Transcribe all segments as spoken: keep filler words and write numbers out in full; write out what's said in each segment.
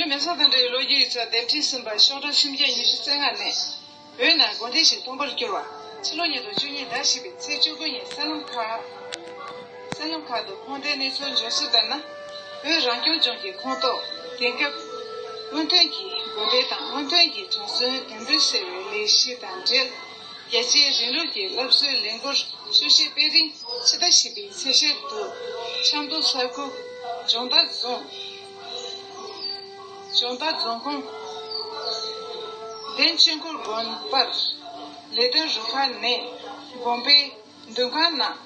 མེ་སོ་དང་འབྲེལ་བའི་ལོ་རྒྱུས་ཡིག་ཆ་ལྡེབ་ཕྲེང་གསུམ་པ། གཤོག་སྒྲོ་སུམ་བརྒྱ་ཉི་ཤུ་རྩ་ལྔ་ནས། བོད་ན་དགོན་སྡེ་ཞིག་སྟོང་པར་གྱུར་བ། ཕྱི་ལོ་ཉིས་སྟོང་བཅུ་གཉིས་ཟླ་བཞི་པའི་ཚེས་བཅུ་དགུ་ཉིན་གསར་ལམ་ཁག་གསར་ལམ་ཁག་ཏུ་ཁོང་དེའི་གནས་ཚུལ་འབྱོར་ཚུལ་ལྟར་ན། བོད་རང་སྐྱོང་ལྗོངས་ཀྱི་ཁོངས་གཏོགས་དེང་སྐབས་སྔོན་ཐོན་གྱི་དགོན་སྡེ་དང་སྔོན་ཐོན་གྱི་གྲྭ་བཙུན་དོན་གྲུབ་ཟེར་བའི་ལས་གཞི་དང་འབྲེལ། རྒྱལ་སྤྱིའི་རིང་ལུགས་ཀྱི་སློབ་གསོའི་ལས་འགུལ་ཤུགས་ཆེ་སྤེལ་རིང་། ཕྱི་ཟླ་བཞི་པའི་ཚེས་ཤར་དུ་ཆབ་མདོ་ས་ཁུལ་ལྗོངས་མདའ་རྫོང་ལྗོངས་མདའ་རྫོང་ཁོངས་གདན་ཆོས་འཁོར་དགོན་པར་ལས་དོན་རུ་ཁག་ནས་དགོན་པའི་འདུ་ཁང་ནང་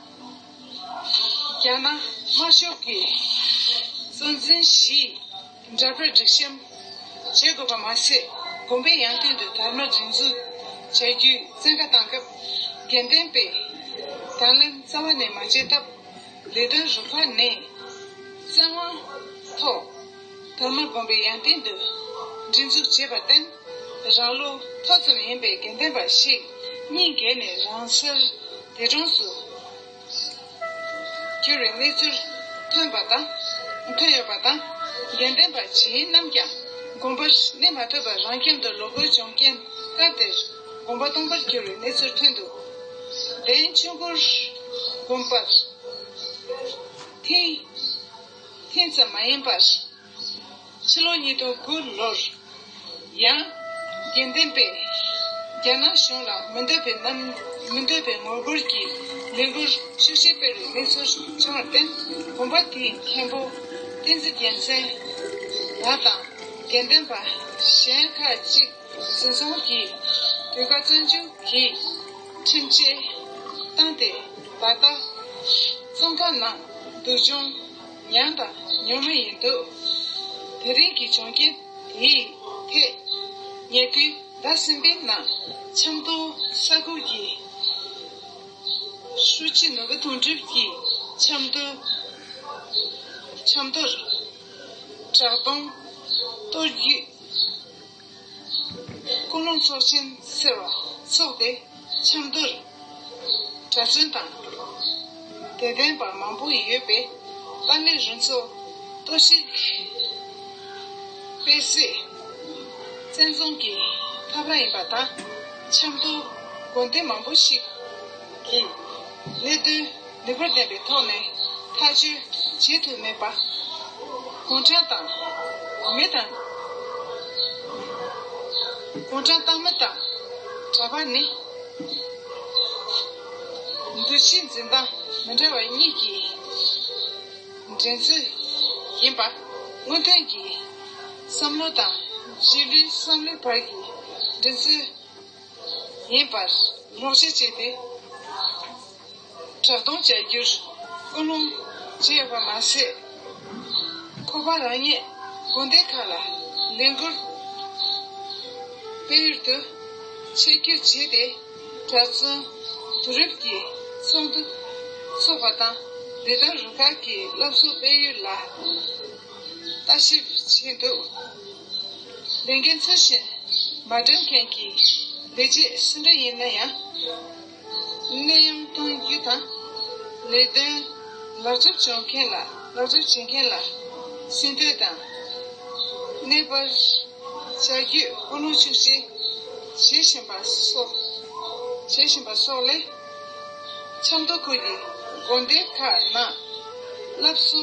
རྒྱ་ནག་དམར་ཤོག་གི་གཙོ་འཛིན་ཞི་འདྲ་པར་སྒྲིག་གཤོམ་བྱེད་དགོས་པ་མ་ཟད། དགོན་པའི་ཡང་སྟེང་དུ་དར་དམར་སྒྲེང་འཛུགས་བྱ་རྒྱུའི་བཙན་བཀའ་བཏང་སྐབས། དགེ་ལྡན་པས་དང་ལེན་རྩ་བ་ནས་མ་བྱས་སྟབས། ལས་དོན་རུ་ཁག་ནས་བཙན་དབང་ཐོག་དར་དམར་དགོན་པའི་ཡང་སྟེང་དུ་སྒྲེང་འཛུགས་བྱས་པར་བརྟེན། རང་ལོ་ཐོ་ཙམ་ཡིན་པའི་དགེ་ལྡན་པ་ཞིག་གཉིད་བརྒྱལ་ནས་རང་སར་འདས་གྲོངས་སུ་གྱུར་བའི་གནས་ཚུལ་ཐོན་པ་དང་། ཐོན་ཡོད་པ་དང་། དགེ་ལྡན་པ་གཞན་རྣམས་ཀྱང་དགོན་པར་གནས་མ་ཐུབ་པར་རང་ཁྱིམ་དུ་ལོག་དགོས་བྱུང་རྐྱེན། སྐབས་དེར་དགོན་པ་སྟོང་པར་གྱུར་བའི་གནས་ཚུལ་ཐོན་འདུག་གདན་ཆོས་འཁོར་དགོན་པར་ཐེངས་ཐེངས་ཙམ་མ་ཡིན་པར། ཕྱི་ལོ་ཉིས་སྟོང་དགུ་ལོར་ཡང་དགེ་ལྡན་པས་རྒྱ་ནག་གཞུང་ལ་མི་འདོད་པའི་རྣམ། མི་འདོད་པའི་ངོ་རྒོལ་གྱི་ལས་འགུལ་ཤུགས་ཆེ་སྤེལ་བའི་གནས་ཚུལ་བྱུང་བར་བརྟེན། དགོན་པ་དེའི་མཁན་པོ་བསྟན་འཛིན་རྒྱལ་མཚན་ལགས་དང་། དགེ་ལྡན་པ་གཞན་ཁག་ཅིག་འཛིན་བཟུང་གིས་དུས་བཀག་བཙོན་འཇུག་གི་ཁྲིམས་ཆད་བཏང་སྟེ། ད་ལྟ་བཙོན་ཁང་ནང་སྡུག་སྦྱོང་མྱངས་དང་མྱོང་མུས་ཡིན་འདུག་དེ་རིང་གི་བྱུང་རྐྱེན་དེའི་ཐད་ཉེ་དུས་ཟླ་གསུམ་པའི་ནང་ཆབ་མདོ་ས་ཁུལ་གྱི་ཧྲུའུ་ཅི་ནོར་བུ་དོན་གྲུབ་ཀྱིས་ཆབ་མདོ་ཆབ་མདོར་བྲག་གདོང་གཏོར་རྒྱུའི་ཀུན་སློང་ཚོགས་ཆེན་ཟེར་བ་འཚོགས་ཏེ། ཆབ་མདོར་གྲྭ་བཙུན་དང་དད་ལྡན་པ་མང་པོ་ཡོད་པའི་ཏཱ་ལའི་རུ་ཚོགས་གཏོར་བཤིག་སྤེལ་སའི་བཙན་རྫོང་གི་འཐབ་ར་ཡིན་པ་དང་། ཆབ་མདོ་དགོན་སྡེ་མང་པོ་ཞིག་གི་གནད་དོན་ནུས་པ་ལྡན་པའི་ཐོག་ནས་ཐག་གཅོད་བྱེད་ཐུབ་མེད་པ། དགུང་གྲངས་དང་མི་དང་། དགུང་གྲངས་བཏང་མི་དང་གྲྭ་པ་ནི་འདུ་ཤེས་འཛིན་སྟངས་མི་འདྲ་བ་གཉིས་ཀྱི་འགྲན་རྩོད་ཡིན་པ། སྔོན་ཐོན་གྱི་བསམ་བློ་དང་རྗེས་ལུས་བསམ་བློའི་བར་གྱི་འགྲན་རྩོད་ཡིན་པར་ལོག་བཤད་བྱས་ཏེ། བྲག་གདོང་བཅའ་རྒྱུར་སྐུལ་སློང་བྱས་ཡོད་པ་མ་ཟད། ཁོ་པ་རང་ཉིད་དགོན་སྡེ་ཁག་ལ་ལས་འགུལ་སྤེལ་ཡུལ་དུ་ཆེད་བསྐྱོད་བྱས་ཏེ། གྲྭ་བཙུན་དུས་རབས་ཀྱི་ཚོགས་འདུ་འཚོགས་པ་དང་། ལས་དོན་རུ་ཁག་གི་སློབ་གསོ་སྤེལ་ཡུལ་ལ་ལྟ་ཞིབ་བྱས་འདུག་ལས་འགན་ཚུལ་བཞིན་མ་འགྲུབ་མཁན་གྱི་ལས་བྱེད་སུ་འདྲ་ཡིན་ན་ཡང་། གནས་དབྱུང་གཏོང་རྒྱུ་དང་། ལས་དོན་ལག་འཇུབ་བྱུང་མཁན་ལ། ལག་འཇུབ་བྱེད་མཁན་ལ་སེམས་གཏད་དང་། གནས་པར་བྱ་རྒྱུའི་ཀུན་སློང་ཤུགས་ཆེ་བྱེད་བཞིན་པ་སོགས། བྱེད་བཞིན་པ་སོགས་ལས། ཆབ་མདོ་ཁུལ་གྱི་དགོན་སྡེ་ཁག་ནང་སློབ་གསོ་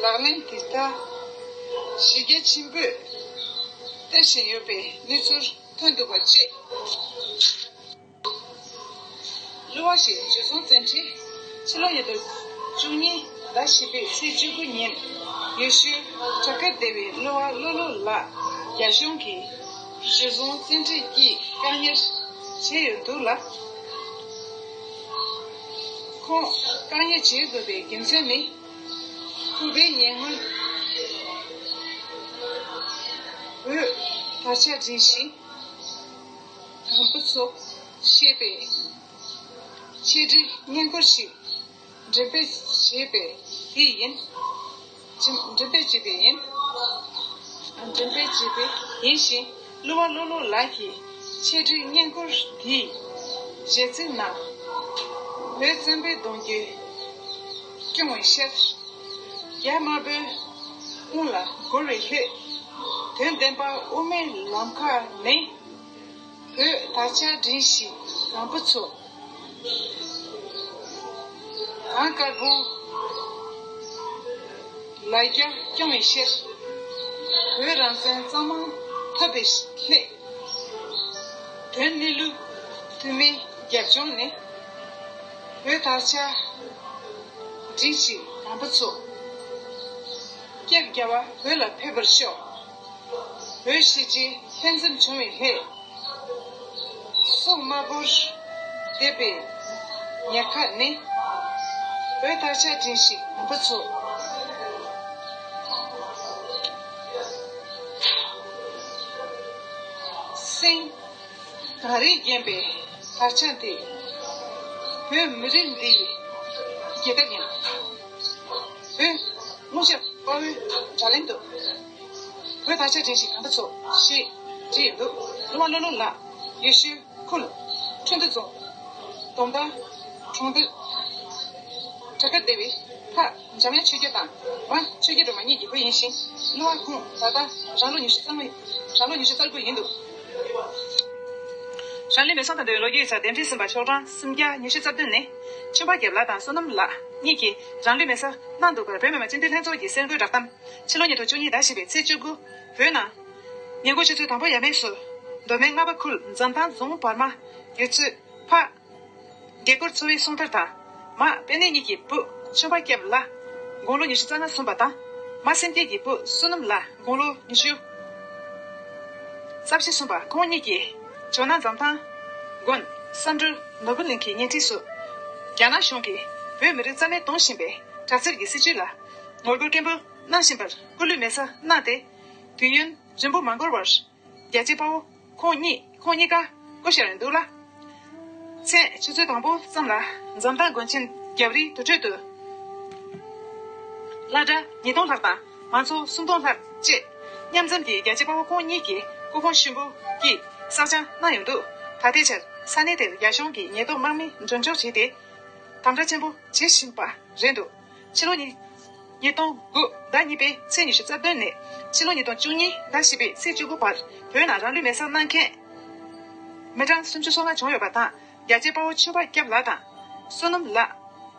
ལག་ལེན་དེ་ལྟར་གཞི་རྒྱ་ཆེན་པོས་སྟེར་བཞིན་ཡོད་པའི་གནས་ཚུལ་ཐོན་འདུག་པ་བཅས། གླུ་བ་ཞིག་འཇུ་བཟུང་བཙན་ཁྲིད། ཕྱི་ལོ་ཉིས་སྟོང་བཅུ་གཉིས་ཟླ་བཞི་པའི་ཚེས་བཅུ་དགུ་ཉིན། ཡུལ་ཤུལ་བྲག་དཀར་སྡེ་བའི་གླུ་བ་བློ་ལུགས་ལགས་རྒྱ་གཞུང་གིས་འཇུ་བཟུང་བཙན་ཁྲིད་ཀྱིས་བཀག་ཉར་བྱས་ཡོད་འདུག་ལ། ཁོང་བཀག་ཉར་བྱེད་དགོས་པའི་རྒྱུ་མཚན་ནི། ཁོ་པའི་ཉེ་སྔོན་བོད་དར་ཆ་འགྲིག་ཞིང་། གང་པོ་ཚོ་ཞེས་པའི་ཆེད་སྒྲིག་བརྙན་འཁོར་ཞིག་འགྲེམས་སྤེལ་བྱས་པ་དེ་ཡིན། འགྲེམས་སྤེལ་བྱས་པ་ཡིན། འགྲེམས་སྤེལ་བྱས་པ་ཡིན་ཞིང་། གླུ་བ་བློ་ལུགས་ལགས་ཀྱི་ཆེད་སྒྲིག་བརྙན་འཁོར་འདིའི་གཞས་ཚིག་ནང་། བོད་བཙན་པོའི་གདུང་རྒྱུད་སྐྱོང་བའི་ཤར། རྒྱ་དམར་པོའི་དཔུང་ལ་རྒོལ་བའི་ལྷོད། དོན་ལྡན་པ་དབུ་མའི་ལམ་ཁ་ནས་བོད་དར་ཆ་སྒྲེང་ཞིག་དང་པོ་ཚོ། གངས་དཀར་པོ་ལ་རྒྱ་སྐྱོང་བའི་ཕྱིར། བོད་རང་བཙན་གཙང་མ་ཐོབ་པའི་སླད། དོན་གནས་ལུགས་དུ་མའི་རྒྱབ་ལྗོངས་ནས། བོད་དར་ཆ་སྒྲེང་ཞིག་དང་པོ་ཚོ། སྐྱབས་རྒྱལ་བ་བོད་ལ་ཕེབས་པར་ཤོག། བོད་གཞིས་བྱེས་ལྷན་འཛོམས་བྱུང་བའི་སླད། སྲོག་དམར་པོར་འདེབས་པའི་ཉེན་ཁ་ནས། བོད་དར་ཆ་སྒྲེང་ཞིག་དང་པོ་ཚོ། སེང་གངས་རིས་བརྒྱན་པའི་དར་ཆ་འདི། བོད་མི་རིགས་འདིའི་རྒྱལ་ཁབ་ཡིན། བོད་སྔོན་ཆད་དཔའ་བོའི་དགྲ་ལན་དུ། བོད་དར་ཆ་སྒྲེང་ཞིག་དང་པོ་ཚོ་ཞེས་བྲིས་འདུག་སློབ་མ་བློ་ལུང་ལགས། ཡུལ་ཤུལ་ཁུལ་ཁྲིན་ཏུ་རྫོང་དོམ་ཐང་གྲོང་སྡེ་བྲག་དཀར་སྡེ་བའི་ཕ་འཇམ་དབྱངས་ཆོས་རྒྱལ་དང་མ་ཆོས་རྒྱལ་སྒྲོལ་མ་གཉིས་ཀྱི་བུ་ཡིན་ཞིང་། གླུ་བ་ཁོང་ད་ལྟ་རང་ལོ་ཉི་ཤུ་རྩ་ལྔ། རང་ལོ་ཉི་ཤུ་རྩ་དགུ་ཡིན་འདུག་རང་ལུས་མེར་སྲེག་བཏང་དོན་ལོ་རྒྱུས་ཡིག་ཚགས་གདན་ཁྲི་གསུམ་པ་ཤོག་གྲངས་སུམ་བརྒྱ་ཉི་ཤུ་རྩ་བདུན་ནས། ཆོས་འཕགས་སྐྱབས་ལགས་དང་བསོད་ནམས་ལགས་གཉིས་ཀྱིས་རང་ལུས་མེར་སྲེག་གནང་འདུག་པར་བོད་མི་མང་སྤྱི་འཐུས་ལྷན་ཚོགས་ཀྱི་གསར་འགོད་བསྒྲགས་གཏམ། ཕྱི་ལོ་ཉིས་སྟོང་བཅུ་གཉིས་ཟླ་བཞི་པའི་ཚེས་བཅུ་དགུ། བོད་ནང་ཉེན་འགོག་ཆུ་ཚོད་དང་པོ་ཡར་མེད་སུ། མདོ་སྨད་རྔ་བ་ཁུལ་འཛམ་ཐང་རྫོང་བར་མ་ཡུལ་ཚོའི་ཕ། དགེ་སྐོར་ཚོ་བའི་གསུང་ཐར་དང་། མ་པཎྜི་ཏ་གཉིས་ཀྱི་བུ་ཆོས་འཕགས་སྐྱབས་ལགས་དགུང་ལོ་ཉི་ཤུ་རྩ་ལྔ་སོན་པ་དང་། མ་སེམས་བསྐྱེད་ཀྱི་བུ་བསོད་ནམས་ལགས་དགུང་ལོ་ཉི་ཤུ་རྩ་བཞི་སོན་པ་ཁོང་གཉིས་ཀྱིས་ཇོ་ནང་འཛམ་ཐང་དགོན་བསམ་འགྲུབ་ནོར་བུ་གླིང་གི་ཉེ་འཁྲིས་སུ། རྒྱ་ནག་གཞུང་གིས་བོད་མི་རིགས་རྩ་མེད་གཏོང་བཞིན་པའི་དྲག་རྩལ་གྱི་སྲིད་བྱུས་ལ་ངོ་རྒོལ་སྐད་འབོད་གནང་བཞིན་པར་སྐུ་ལུས་མེར་སྲེག་གནང་སྟེ། དུས་ཡུན་རིང་པོ་མ་འགོར་བར། རྒྱལ་གཅེས་དཔའ་བོ་ཁོང་གཉིས་ཁོང་གཉིས་ཀ་སྐུ་གཤེགས་ཡོད་འདུག་ལ། མཚན་ཆུ་ཚོད་དང་པོ་ཙམ་ལ་འཛམ་ཐང་དགོན་ཆེན་རྒྱབ་རིའི་དུར་ཁྲོད་དུ། བླ་གྲྭ་ཉིས་སྟོང་ལྷག་དང་མང་ཚོགས་སུམ་སྟོང་ལྷག་བཅས་མཉམ་འཛོམས་ཀྱིས་རྒྱལ་གཅེས་དཔའ་བོ་ཁོང་གཉིས་ཀྱི་སྐུ་ཕུང་ཞིམ་པོ་སྐྱིད་གསག་སྦྱང་གནང་ཡོད་འདུག་ད་ལྟའི་ཆར་ས་གནས་དེར་རྒྱ་གཞུང་གིས་ཉེན་རྟོག་དམག་མི་མགྲོན་འཇོག་བྱས་ཏེ། དམ་དྲག་ཆེན་པོ་བྱེད་བཞིན་པ་རེད་འདུག་ཕྱི་ལོ་ཉིས་ཉིས་སྟོང་དགུ་ཟླ་གཉིས་པའི་ཚེས་ཉི་ཤུ་རྩ་བདུན་ནས་ཕྱི་ལོ་ཉིས་སྟོང་བཅུ་གཉིས་ཟླ་བཞི་པའི་ཚེས་བཅུ་དགུ་བར་བོད་ནང་རང་ལུས་མེར་སྲེག་གནང་མཁན་མི་གྲངས་སུམ་ཅུ་སོ་ལྔ་བྱུང་ཡོད་པ་དང་། རྒྱལ་གཅེས་དཔའ་བོ་ཆོས་འཕགས་སྐྱབས་ལགས་དང་བསོད་ནམས་ལགས་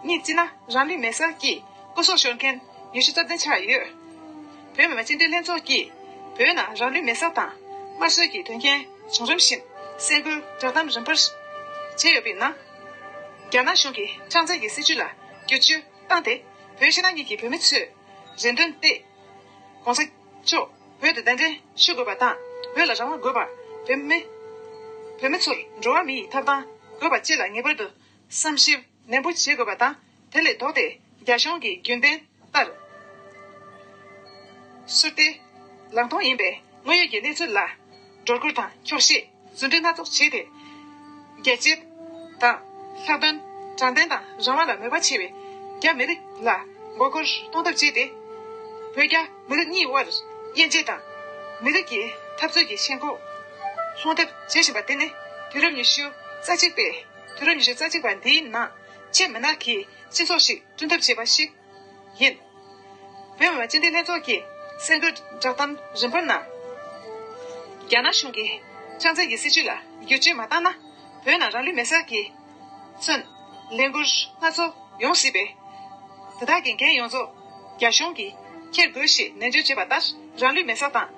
གཉིས་བརྩིས་ན་རང་ལུས་མེར་སྲེག་གིས་སྐུ་སྲོག་ཤོར་མཁན་ཉི་ཤུ་རྩ་བདུན་ཆགས་ཡོད། བོད་མི་མང་སྤྱི་འཐུས་ལྷན་ཚོགས་ཀྱིས་བོད་ནང་རང་ལུས་མེར་སྲེག་དང་དམར་གསོད་ཀྱི་དོན་རྐྱེན་བྱུང་རིམ་བཞིན་གསལ་འགོད་བསྒྲགས་གཏམ་རིམ་པར་བྱས་ཡོད་པའི་ནང་། རྒྱ་ནག་གཞུང་གིས་ཁྲག་འཛིན་གྱི་སྲིད་བྱུས་ལ་བསྒྱུར་བཅོས་བཏང་སྟེ། བོད་ཕྱི་ནང་གཉིས་ཀྱི་བོད་མི་ཚོས་རེ་འདུན་ཏེ། གོང་ས་མཆོག་བོད་དུ་གདན་འདྲེན་ཞུ་དགོས་པ་དང་། བོད་ལ་རང་དབང་དགོས་པ། བོད་མི་བོད་མི་ཚོར་འགྲོ་བ་མི་ཡི་ཐོབ་ཐང་དགོས་པ་བཅས་ལ་ངེས་པར་དུ་བསམ་ཞིབ་ནན་པོ་བྱེད་དགོས་པ་དང་། དེ་ལས་ལྡོག་སྟེ་རྒྱ་གཞུང་གི་རྒྱུན་ལྡན་ལྟར་ཟུར་བལྟས་ལང་སྟོང་ཡིན་པའི་དངོས་ཡོད་ཀྱི་གནས་ཚུལ་ལ་སྒྲོ་སྐུར་དང་འཁྱོག་བཤད། རྫུན་སྒྲིག་སྣ་ཚོགས་བྱས་ཏེ། རྒྱལ་གཅེས་དང་། ལྷག་དོན་དྲང་བདེན་དང་རང་དབང་ལ་མོས་པ་ཆེ་བའི་རྒྱ་མི་རིགས་ལ་མགོ་སྐོར་གཏོང་ཐབས་བྱས་ཏེ། བོད་རྒྱ་མི་རིགས་གཉིས་དབར་དབྱེ་འབྱེད་དང་། མི་རིགས་ཀྱི་འཐབ་རྩོད་ཀྱི་ཞེན་ཁོག་སློང་ཐབས་བྱེད་བཞིན་པ་དེ་ནི་དུས་རབས་ཉི་ཤུ་རྩ་གཅིག་པའི། དུས་རབས་ཉི་ཤུ་རྩ་གཅིག་པ་འདིའི་ནང་ཆེས་མི་ནག་གི་སྤྱི་ཚོགས་ཤིག་བསྐྲུན་ཐབས་བྱས་པ་ཞིག་ཡིན། བོད་མི་མང་སྤྱི་འཐུས་ལྷན་ཚོགས་ཀྱི་གསར་འགོད་བསྒྲགས་གཏམ་རིམ་པར་གནང་། རྒྱ་ནག་གཞུང་གིས་ཁྲག་འཛིན་གྱི་སྲིད་བྱུས་ལ་བསྒྱུར་བཅོས་མ་བཏང་ན། བོད་ནང་རང་ལུས་མེར་སྲེག་གིས་མཚོན་ལས་འགུལ་སྣ་ཚོགས་ཡོང་སྲིད་པས། དེ་དག་གི་འགན་ཡོངས་རྫོགས་རྒྱ་གཞུང་གིས་འཁྱེར་དགོས་ཞེས་ནན་བརྗོད་བྱས་པ་ལྟར། རང་ལུས་མེར་སྲེག་དང་།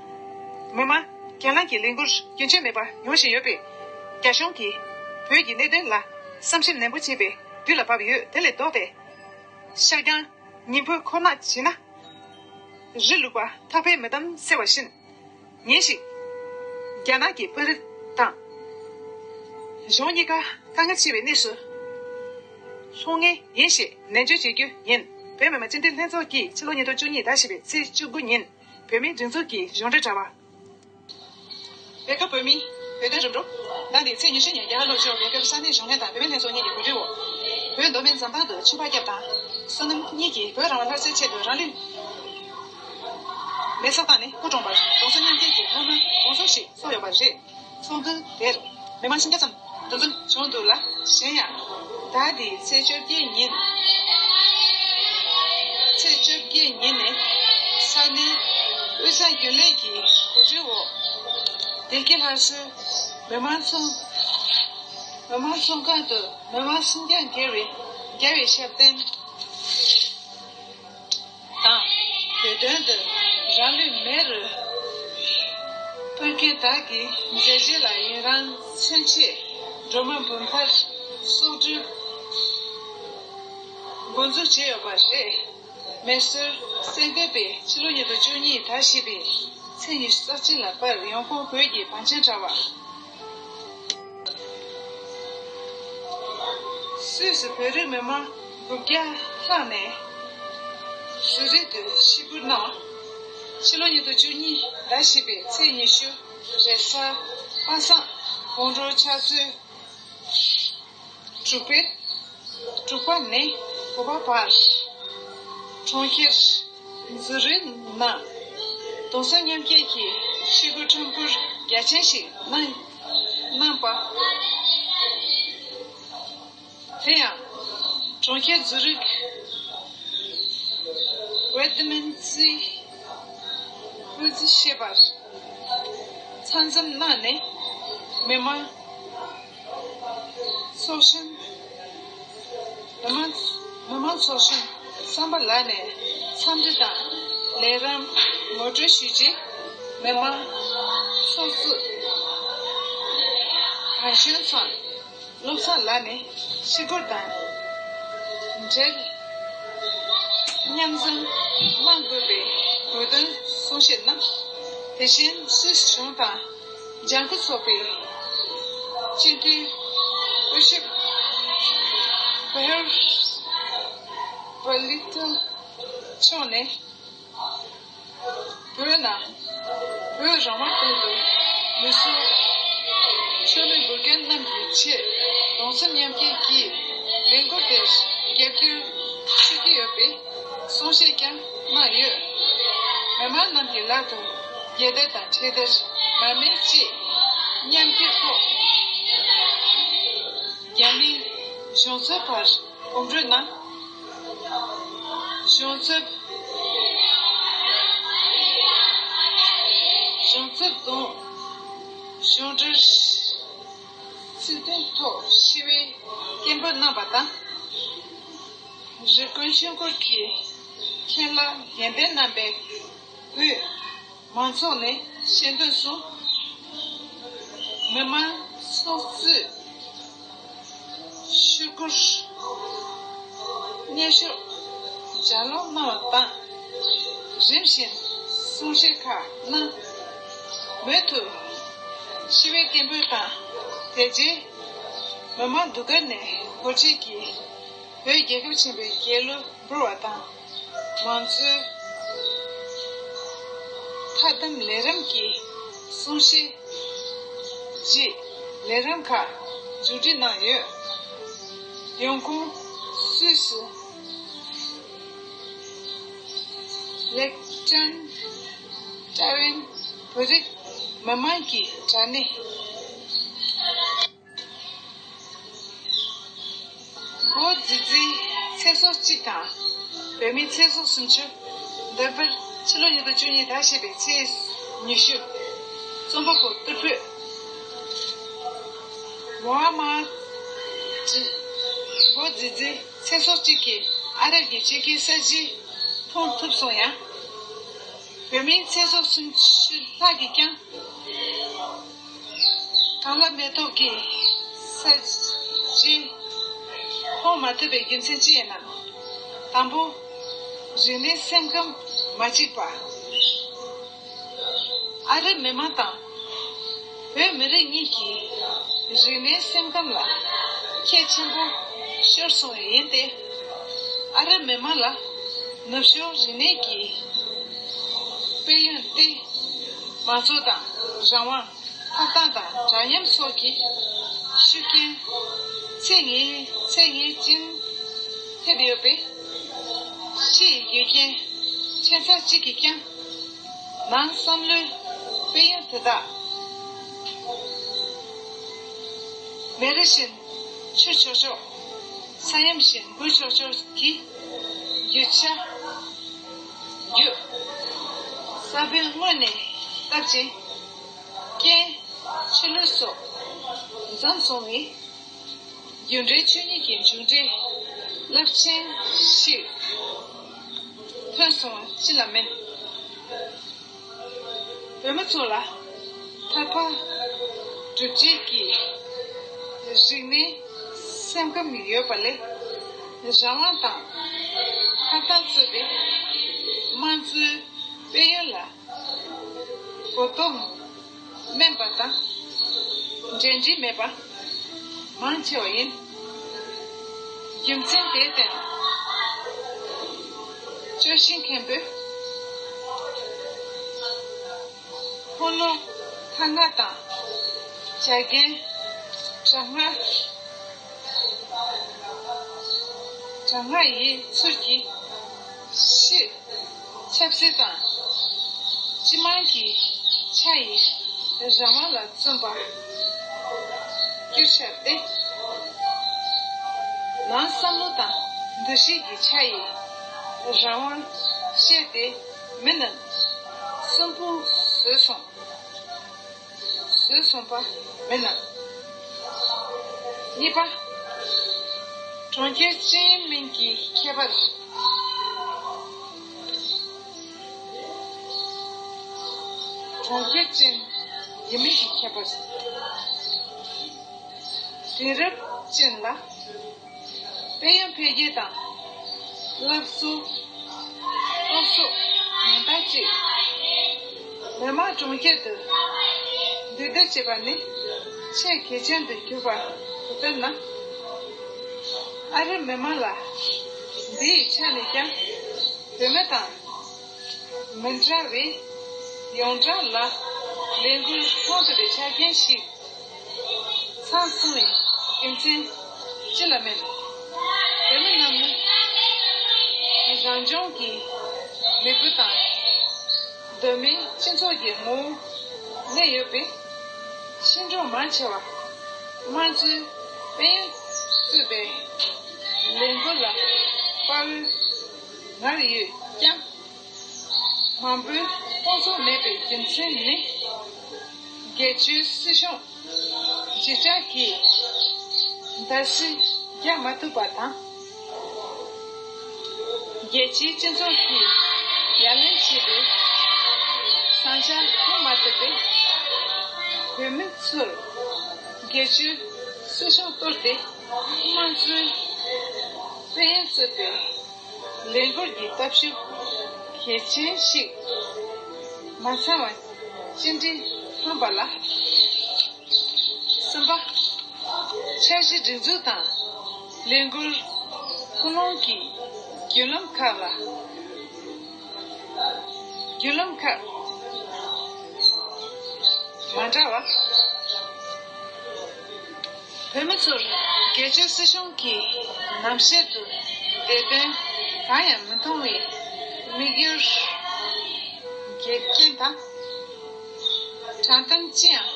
མི་མང་གྱེན་ལངས་ཀྱི་ལས་འགུལ་རྒྱུན་ཆད་མེད་པར་ཡོང་བཞིན་ཡོད་པས། རྒྱ་གཞུང་གིས་བོད་ཀྱི་གནད་དོན་ལ་བསམ་ཞིབ་ནན་པོ་བྱེད་པའི་དུས་ལ་བབ་ཡོད། དེ་ལས་ལྡོག་སྟེ། ཤར་རྒྱང་ཉིན་བུ་ཁོ་ནག་བྱེད་ན། རི་ལུག་པ་ཐག་པས་མི་བསྡམ་ཟེར་བ་བཞིན། ཉིན་ཞིག་རྒྱ་ནག་གི་དཔོན་རིགས་དང་། གཞུང་གཉིས་ཀ་དཀའ་ངལ་ཆེ་བའི་གནས་སུ་ལྷུང་ངེས་ཡིན་ཞེས་ནན་བརྗོད་བྱེད་རྒྱུ་ཡིན། བོད་མི་མང་སྤྱི་འཐུས་ལྷན་ཚོགས་ཀྱིས་ཕྱི་ལོ་ཉིས་སྟོང་བཅུ་གཉིས་ཟླ་བཞི་པའི་ཚེས་བཅུ་དགུ་ཉིན་བོད་མིའི་སྒྲིག་འཛུགས་ཀྱི་གཞུང་འབྲེལ་དྲ་བ། རྒྱལ་ཁབ་བོད་མིའི་བོད་དོན་རིམ་གྲོ། ཟླ་འདིའི་ཚེས་ཉི་ཤུ་ཉིན་རྒྱ་གར་ལྷོ་ཕྱོགས་རྒྱལ་ཁབ་ས་གནས་གཞུང་ལྷན་དང་བུད་མེད་ལྷན་ཚོགས་གཉིས་ཀྱི་གོ་སྒྲིག་འོག་བོད་མདོ་སྨད་འཛམ་ཐང་དུ་ཆོས་འཕགས་སྐྱབས་དང་བསོད་ནམས་གཉིས་ཀྱིས་བོད་རང་དབང་ལྷར་བཅར་ཆེད་དུ་རང་ལུས་མེར་སྲེག་བཏང་ནས་སྐུ་གྲོངས་པར་གདུང་སེམས་མཉམ་སྐྱེད་ཀྱི་སྨོན་ལམ་དགོངས་ཚུལ་ཞིག་སོགས་ཡོད་པ་རེད། ཚོགས་འདུ་དེར་མི་མང་ཕྱིན་ཆ་ཙམ་འདུ་འཛོམས་བྱུང་འདུག་ལ། གཞན་ཡང་ཟླ་འདིའི་ཚེས་བཅོ་བརྒྱད་ཉིན། ཚེས་བཅོ་བརྒྱད་ཉིན་ནས་ས་གནས་ དབུས་གཙང་རྒྱུན་ལས་ཀྱི་གོ་སྒྲིག་འོག་བདེ་སྐྱིད་ལྷ་གསོལ་མི་མང་ཚོགས། མི་མང་ཚོགས་ཁང་དུ་མི་མང་སུམ་བརྒྱ་བརྒལ་བའི་རྒྱལ་བའི་ཞབས་བརྟན་དང་། བོད་དོན་དུ་རང་ལུས་མེ་རུ་ཕུལ་མཁན་དག་གི་མཛད་རྗེས་ལ་ཡི་རང་མཚོན་ཆེད་སྒྲོལ་མ་འབུམ་ཕར་སོགས་སྒྲུབ་འགོ་འཛུགས་བྱས་ཡོད་པ་རེད། མེ་གསོད་གསར་འགོད་པས་ཕྱི་ལོ་ཉིས་སྟོང་བཅུ་གཉིས་ཟླ་བཞི་པའི་ཚེས་ཉི་ཤུ་རྩ་གཅིག་ལ་པར་ཡོང་ཁུངས་བོད་ཀྱི་བང་ཆེན་དྲ་བ། སུད་སི་བོད་རིགས་མི་མང་དགུ་བརྒྱ་ལྷག་ནས་ཟུ་རིག་ཏུ་ཤི་སྐུར་གནང་། ཕྱི་ལོ་ཉིས་སྟོང་བཅུ་གཉིས་ཟླ་བཞི་པའི་ཚེས་ཉི་ཤུ་རེས་གཟའ་པ་སངས་དགོང་དྲོ་ཕྱག་ཚོད་དྲུག་པའི་དྲུག་པ་ནས་དགུ་པ་བར་གྲོང་ཁྱེར་ཛུ་རིག་ནང་གདུང་སེམས་མཉམ་སྐྱེད་ཀྱི་ཤི་སྐུལ་ཁྲོམ་སྐོར་རྒྱ་ཆེན་ཞིག་གནང་གནང་པ། དེ་ཡང་གྲོང་ཁྱེར་ཛུ་རིག་ཝེད་མན་ཙི་ཝེད་ཙི་ཞེས་པར་མཚན་འཛོམས་གནང་ནས་མི་མང་ཚོགས་ཆེན། མི་མང་མི་མང་ཚོགས་ཆེན་གསུམ་པ་ལ་ནས་འཚམས་འདྲི་དང་ལས་རིམ་ངོ་སྤྲོད་ཞུས་རྗེས། མི་མང་ཚོགས་གཙོས་གུང་སེང་ཚང་བློ་བཟང་ལགས་ནས་ཤི་སྐོར་དང་འབྲེལ་མཉམ་འཛོམས་གནང་དགོས་པའི་དགོས་འདུན་གསུང་བཤད་གནང་། དེ་བཞིན་སུད་སི་གཞུང་དང་ལྗང་ཁུ་ཚོགས་པའི་སྤྱི་འཐུས་སྐུ་ཞབས་བྷེར་བྷ་ལི་ཏོ་མཆོག་ནས། བོད་ནང་བོད་རང་དབང་དོན་དུ་མི་གསོད་ཆོས་མེད་འབོད་མཁན་རྣམས་ཀྱི་ཆེད་གདུང་སེམས་མཉམ་སྐྱེད་ཀྱི་ལས་འགུལ་དེར་རྒྱབ་སྐྱོར་ཞུ་གི་ཡོད་པའི་གསུང་བཤད་ཀྱང་གནང་ཡོད། མི་མང་རྣམས་ཀྱི་ལག་ཏུ་རྒྱལ་དར་དང་འཕྲེད་དར་མར་མེ་བཅས་མཉམ་སྐྱེད་ཐོག་རྒྱ་མིའི་གཞུང་ཚབ་བར་གོམ་བགྲོད་གནང་། གཞུང་ཚབ། གཞུང་ཚབ་དང་གཞུང་འབྲེལ་ཚིག་དོན་ཐོག་ཞི་བའི་སྐད་འབོད་གནང་བ་དང་། རི་ཀོན་ཆོས་འཁོར་གྱི་མཁན་བླ་དགེ་འདུན་རྣམ་པས་དབུས་མང་ཚོགས་ནས་སྤྱི་འཐུས་གསུམ། མི་མང་ཚོགས་གཙོས་ཤོག་གུར་སྙན་ཞུ་ལྗགས་ཀློག་གནང་བ་དང་། རིམ་བཞིན་གསུང་བཤད་ཁག་གནང་། མུ་མཐུད་ཞི་བའི་སྐད་འབོད་དང་། དེ་རྗེས་མི་མང་ཟློས་གར་ནས་འཁོར་རྒྱུག་གིས་བོད་རྒྱལ་ཁབ་ཆེན་པོའི་རྒྱལ་གླུ་འབུལ་བ་དང་། མང་གཙོའི་ཐ་དམ་ལས་རིམ་གྱི་གསུང་བཤད་རྗེས་ལས་རིམ་ཁག་མཇུག་སྒྲིལ་གནང་ཡོད། ཡོང་ཁུངས་སུད་སི་ལེག་ཏན་ཏ་རེན་བོད་རིགས་མི་མང་གི་དྲ་གནས། བོད་རྫི་རྫིའི་ཚེས་སོ་གཅིག་དང་། བོད་མིའི་ཚེས་སོ་སུམ་ཅུ། འདས་པའི་ཕྱི་ལོ་ཉིས་སྟོང་བཅུ་གཉིས་ཟླ་བཞི་པའི་ཚེས་ཉི་ཤུ། རྩོམ་པ་པོ་ཏི་ཕུ། མོ་ཧ་མ་ཏི། བོད་རྫི་རྫིའི་ཚེས་སོ་གཅིག་གིས་ཨ་རབ་ཀྱི་ཕྱེད་ཀའི་གསར་བརྗེ་མཐོང་ཐུབ་སོང་ཡང་། བོད་མིའི་ཚེས་སོ་སུམ་ཅུ་ལྷག་གིས་ཀྱང་། གང་ལ་མེ་ཏོག་གི་ས་གཞི་མཐོང་མ་ཐུབ་པའི་རྒྱུ་མཚན་ཅི་ཡིན་ནམ། དང་པོ། རིག་གནས་སེམས་ཁམས་མ་གཅིག་པ། ཨ་རབ་མི་མང་དང་བོད་མི་རིགས་གཉིས་ཀྱི་རིག་གནས་སེམས་ཁམས་ལ་ཁྱད་ཆེན་པོ་ཤོར་སོང་བས་ཡིན་ཏེ། ཨ་རབ་མི་མང་ལ་ནུབ་ཕྱོགས་རིག་གནས་ཀྱི་དཔལ་ཡོན་སྟེ། མང་གཙོ་དང་རང་དབང་། ཐོབ་ཐང་དང་འདྲ་མཉམ་སོགས་ཀྱི་ཤུགས་རྐྱེན་ཚད་ངེས་ཚད་ངེས་ཅན་ཐེབས་ཡོད་པས། ཕྱི་ཡི་རྒྱུ་རྐྱེན་ཕྱེད་ཚར་གཅིག་གིས་ཀྱང་ནང་བསམ་བློའི་དཔལ་ཡོན་དེ་དག་མེ་རི་བཞིན་འཕྱུར་ཆོག་ཆོག་ས་ཡོམ་བཞིན་འགུལ་ཆོག་ཆོག་གི་རྒྱུ་ཆ། རྒྱུ། ས་བོན་སྔོན་ནས་བཏབ་ཅིང་། རྐྱེན་ཆུ་ལུད་སོགས་འཛོམས་སོང་བས། རྒྱུ་འབྲས་ཆོས་ཉིད་ཀྱི་མཇུག་འབྲས་རླབས་ཆེན་ཞིག་ཐོན་སོང་བ་ཅི་ལ་མིན། བོད་མི་ཚོ་ལ་ཐར་པ་སྒྲུབ་བྱེད་ཀྱི་རིག་གནས་སེམས་ཁམས་ཡོད་པ་ལས། རང་དབང་དང་ཐར་ཐང་གཙོས་པའི་དམངས་གཙོའི་དཔལ་ཡོན་ལ་གོ་རྟོགས་དམན་པ་དང་འབྲེལ་འདྲིས་མེད་པ་མང་ཆེ་བ་ཡིན། རྒྱུ་མཚན་དེར་བརྟེན། ལྕོགས་གཞི་མཁན་པོས་ཕོ་ལོ་ཁ་ལྔ་དང་། བྱ་རྒན་དྲག་སྔགས། དྲག་སྔགས་ཡི་ཚུལ་གྱིས་ཤི། ཆབ་སྲིད་དང་སྤྱི་དམངས་ཀྱི་ཆ་ཡི་རང་དབང་ལ་བརྩོན་པ་གྱུར་ཤར་ཏེ། ནང་བསམ་བློ་དང་འདུ་ཤེས་ཀྱི་ཆ་ཡི་རང་དབང་བཤད་དེ་མི་རྣམས་སུན་པོ་བཟོས་སོང་། བཟོས་སོང་པ་མིན་ནམ། གཉིས་པ། གྲོང་ཁྱེར་ཅན་མིན་གྱི་ཁྱད་པར། གྲོང་ཁྱེར་ཅན་ཡིན་མིན་གྱི་ཁྱད་པར། དེང་རབས་ཅན་ལ། དཔལ་ཡོན་འཕེལ་རྒྱས་དང་། སློབ་གསོ། སློབ་གསོ་ཡང་དག་ཅིག་མི་དམངས་གྲོང་ཁྱེར་དུ་འདུས་སྡོད་བྱེད་པ་ནི་ཆེས་གལ་ཆེན་དུ་གྱུར་པ་དེ་ལྟར་ན། ཨ་རིའི་མི་དམངས་ལ་འདིའི་ཆ་ནས་ཀྱང་བོད་མི་དང་མི་འདྲ་བའི་ཡོངས་གྲགས་ལ་ལས་འགུལ་གཏོང་ཐུབ་པའི་ཆ་རྐྱེན་ཞིག་ཚང་སོང་བའི་རྒྱུ་མཚན་ཅི་ལ་མིན། བོད་མི་རྣམས་ནི་རང་ལྗོངས་ཀྱི་མི་བུ་དང་། གདོད་མའི་སྤྱི་ཚོགས་ཀྱི་ངོ་བོ་གནས་ཡོད་པས། ཤིང་འབྲོག་མང་ཆེ་བ་དམངས་གཙོའི་དཔལ་ཡོན་གཙོས་པའི་ལས་འགུལ་ལ་དཔའ་བོའི་ངར་ཡོད་ཀྱང་། མང་པོའི་དཔུང་ཚོགས་མེད་པའི་རྒྱུ་མཚན་ནི། སྒེར་གཅོད་སྲིད་གཞུང་ལྗིད་ཆགས་ཀྱིས་བརྡབ་གསིག་རྒྱག་མ་ཐུབ་པ་དང་། རྒྱལ་སྤྱིའི་སྤྱི་ཚོགས་ཀྱིས་ཡ་ལན་བྱས་པའི་བཟང་ཆ་མཐོང་མ་ཐུབ་པས། བོད་མི་ཚོར་སྒེར་གཅོད་སྲིད་གཞུང་གཏོར་ཏེ། དམངས་གཙོའི་དཔལ་ཡོན་གཙོས་པའི་ལས་འགུལ་གྱི་སྟོབས་ཤུགས་གལ་ཆེན་ཞིག་མ་ཚང་བ་ཅི་འདྲའི་ཕངས་པ་ལ། གསུམ་པ། འཆར་གཞི་སྒྲིག་འཛུགས་དང་ལས་འགུལ་ཀུན་སློང་གི་བརྒྱུད་ལམ་ཁག་ལ། བརྒྱུད་ལམ་ཁག་མ་འདྲ་བ། བོད་མི་ཚོར་སྒེར་གཅོད་སྲིད་གཞུང་གི་ནམ་ཞལ་དུ་བདེ་དོན་གང་ཡང་མི་མཐོང་བའི་དམིགས་ཡུལ་འགལ་རྐྱེན་དང་། དྲང་གཏམ་ཅི་ཡང་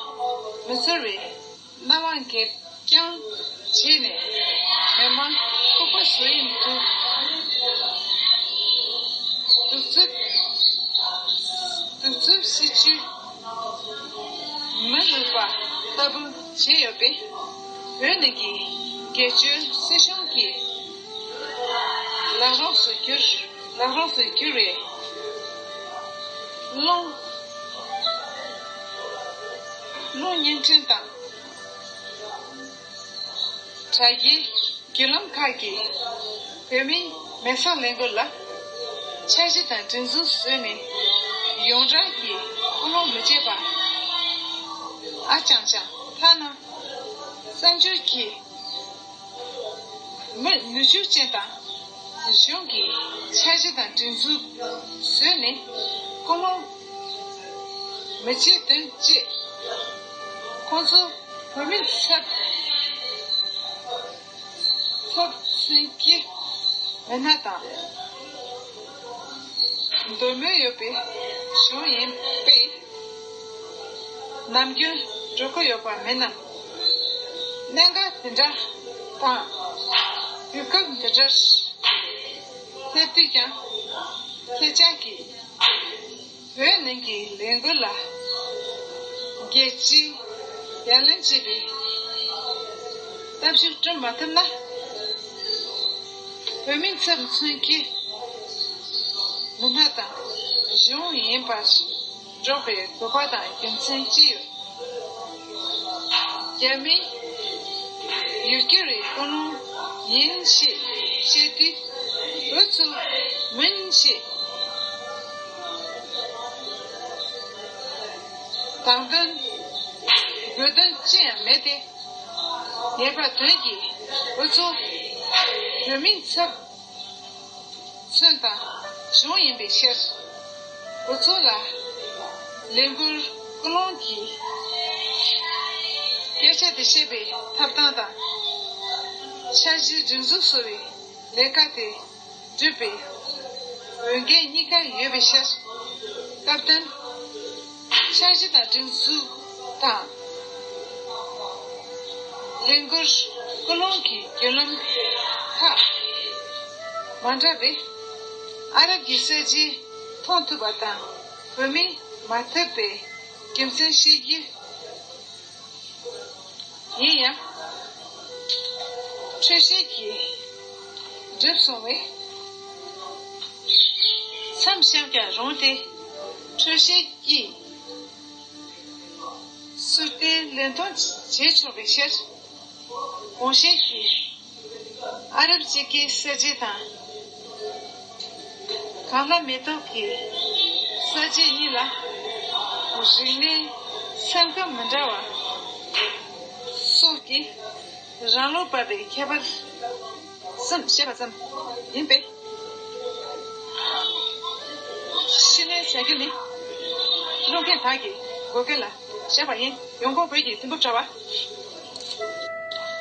མི་ཚོར་བའི་སྣང་བ་འགེབས་རྐྱང་བྱས་ནས། མི་མང་ལྐུགས་པ་བཟོ་ཡི་འདུག་གདུག་རྩུབ། གདུག་རྩུབ་སྲིད་བྱུས་མི་འགྲུབ་པ་ལྟ་བུ་བྱས་ཡོད་པས། བོད་ནང་གི་སྒེར་གཅོད་སྲིད་གཞུང་གི་ལག་རོགས་སུ་གྱུར། ལག་རོགས་སུ་གྱུར་བའི་རླུང་། རླུང་བརྙན་འཕྲིན་དང་། དྲ་རྒྱའི་བརྒྱུད་ལམ་ཁག་གིས་བོད་མིའི་མེ་སྲེག་ལས་འགུལ་ལ་འཆར་གཞི་དང་སྒྲིག་འཛུགས་བཟོས་ནས། ཡོངས་གྲགས་ཀྱི་ཀུན་སློང་མི་བརྗེད་པ། ཨ་ཅང་ཅང་། ཐ་ན་གསར་འགྱུར་གྱི་མི་ནུས་ཤུགས་ཅན་དང་། གཞུང་གི་འཆར་གཞི་དང་སྒྲིག་འཛུགས་བཟོས་ནས་ཀུན་སློང་མི་བརྗེད་དོན་གཅིག་ཁོང་ཚོ་བོད་མི་ཚབ། ཚབ་མཚོན་གྱི་མི་སྣ་དང་འདོད་མོས་ཡོད་པའི་གཞུང་ཡིན་པས། ནམ་རྒྱུན་འགྲོ་གི་ཡོད་པ་མིན་ནམ། གནད་འགག་འདི་འདྲ་དང་དུས་སྐབས་འདི་འདྲར་སླེབས་དུས་ཀྱང་ཁྱེད་ཅག་གིས། བོད་ནང་གི་ལས་འགུལ་ལ་རྒྱལ་སྤྱིའི་ཡ་ལན་བྱེད་པའི་སྟབས་བཤེར་བསྐྲུན་མ་ཐུབ་ན། བོད་མིའི་ཚབ་མཚོན་གྱི་མི་སྣ་དང་གཞུང་ཡིན་པར་སྒྲོག་པའི་དགོས་པ་དང་རྒྱུ་མཚན་ཅི་ཡོད། རྒྱ་མིའི་ཡུལ་གྱར་བའི་ཀུན་སློང་ཡིན་ཞེས་བཤད་དུས། འུ་ཚོ་མིན་ཞེས་དང་དོན་དགོས་དོན་ཅི་ཡང་མེད་དེ། ངེས་པ་དོན་གྱིས་འུ་ཚོ་བོད་མིའི་ཚབ་མཚོན་དང་གཞུང་ཡིན་པའི་ཕྱིར། འུ་ཚོ་ལ་ལས་འགུལ་ཀུན་སློང་གི་སྐད་ཆ་དེ་བཤད་པའི་ཐོབ་ཐང་དང་། འཆར་གཞི་སྒྲིག་འཛུགས་སོགས་ཀྱི་ལས་ཀ་དེ་སྒྲུབ་པའི་འོས་འགན་གཉིས་ཀ་ཡོད་པའི་ཕྱིར། སྐབས་དོན། འཆར་གཞི་དང་སྒྲིག་འཛུགས་དང་། ལས་འགུལ་ཀུན་སློང་གི་བརྒྱུད་ལམ་ཁག་མ་འདྲ་བས། ཨ་རབ་ཀྱི་གསར་བརྗེ་མཐོང་ཐུབ་པ་དང་། བོད་མིས་མ་ཐུབ་པའི་རྒྱུ་མཚན་ཤེས་རྒྱུ་ཡིན་ཡང་། འཕྲོས་བཤད་ཀྱིས་གྲིབ་སོང་བས། མཚམས་བཞག་ཀྱང་རུང་སྟེ། འཕྲོས་བཤད་ཀྱིས་ཟུར་བལྟས་ལེན་གཏོང་བྱེད་ཆོག་པའི་ཕྱིར། དགོངས་བཞེས་ཀྱིས། ཨ་རབ་སྤྱི་སྐད་གསར་བརྗེ་དང་། གངས་ལྷ་མེ་ཏོག་གི་གསར་བརྗེ་གཉིས་ལ་རིག་གནས་སེམས་ཁམས་མི་འདྲ་བ་སོགས་ཀྱི་རང་བློ་བབས་པའི་ཁྱད་པར་གསུམ་བཤད་པ་ཙམ་ཡིན་པས། ཤེས་ནས་བྱ་རྒྱུ་ནི། བློ་མཁན་དག་གི་འགོས་མཁན་ལ་བཞག་པ་ཡིན། ཡོང་ཁུངས་བོད་ཀྱི་ཐིམ་ཕུག་དྲ་བ།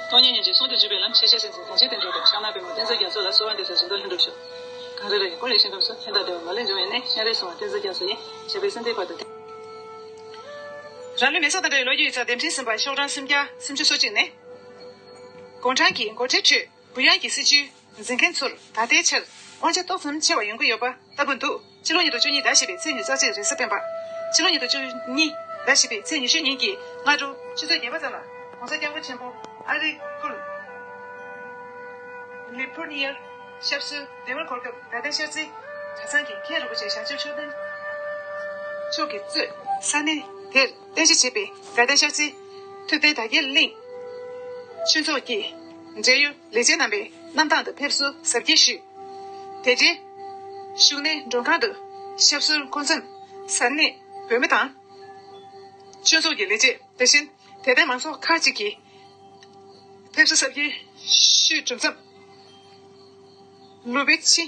སྟོང་ཉིད་སྙིང་རྗེ་གསུང་དུ་འཇུག་པའི་ལམ། ཤེས་བྱའི་སེམས་ཅན་གངས་ཅན་བསྟན་འགྲོའི་དོན། ཤར་ནག་པདྨོ་བསྟན་འཛིན་རྒྱ་མཚོ་ལ། གསོལ་བ་འདེབས་སོ་བཞིན་དུ་ལྷུན་གྲུབ་ཤོག་གངས་རི་ར་ཡི་ཀུན་ལས་ཤིང་སྐམ་སོགས། ཕན་དང་བདེ་བ་མ་ལུས་འབྱུང་བའི་གནས། སྤྱན་རས་གཟིགས་དབང་བསྟན་འཛིན་རྒྱ་མཚོ་ཡིན། ཞབས་པད་སྲིད་མཐའི་བར་དུ་བརྟན། རང་ལུས་མེ་སྲེག་དང་འདྲ་བའི་ལོ་རྒྱུས་ཡིག་ཚགས་དེབ་ཕྲེང་གསུམ་པ། ཤོག་གྲངས་སུམ་བརྒྱ་སུམ་ཅུ་སོ་གཅིག་ནས། དགུང་གྲངས་ཀྱི་འགོ་ཁྲིད་ཁྲོད། གུ་ཡངས་ཀྱི་སྲིད་བྱུས་འཛིན་མཁན་ཚོར་ད་ལྟའི་ཆར་དབང་ཆ་ཏོག་ཙམ་ཆེ་བ་ཡོང་གི་ཡོད་པ་ལྟ་བུ་འདུག་ཕྱི་ལོ་ཉིས་སྟོང་བཅུ་གཉིས་ཟླ་བཞི་པའི་ཚེས་ཉི་ཤུ་རྩ་གཅིག་རེས་གཟའ་སྤེན་པ། ཕྱི་ལོ་ཉིས་སྟོང་བཅུ་གཉིས་ཟླ་བཞི་པའི་ཚེས་ཉི་ཤུ་ཉིན་གྱི་སྔ་དྲོ་ཆུ་ཚོད་བརྒྱད་པ་ཙམ་ལ། ༸གོང་ས་༸སྐྱབས་མགོན་ཆེན་པོ་ཨ་རིའི་ཁུལ་ལི་ཕུར་ནི་ཡར་ཞབས་སོར་བདེ་བར་འཁོད་སྐབས། དགའ་ལྡན་ཤར་རྩེ་གྲྭ་ཚང་གི་མཁན་རིན་པོ་ཆེ་བྱང་ཆུབ་མཆོག་ལྡན་མཆོག་གིས་གཙོས་ས་གནས་དེར་རྟེན་གཞི་བྱས་པའི་དགའ་ལྡན་ཤར་རྩེ་ཐུབ་བསྟན་དར་རྒྱས་གླིང་ཆོས་ཚོགས་ཀྱི་འབྲེལ་ཡོད་ལས་བྱེད་རྣམ་པའི་རྣམ་ཐང་དུ་ཕེབས་བསུ་གཟབ་རྒྱས་ཞུས། དེ་རྗེས་བཞུགས་གནས་མགྲོན་ཁང་དུ་ཞབས་སོར་འཁོད་མཚམས་ས་གནས་བོད་མི་དང་ཆོས་ཚོགས་ཀྱི་ལས་བྱེད། དེ་བཞིན་དད་ལྡན་མང་ཚོགས་ཁག་ཅིག་གིས་ཕེབས་བསུ་གཟབ་རྒྱས་ཞུས་གྲུབ་མཚམས། ལུ་པེ་ཆི་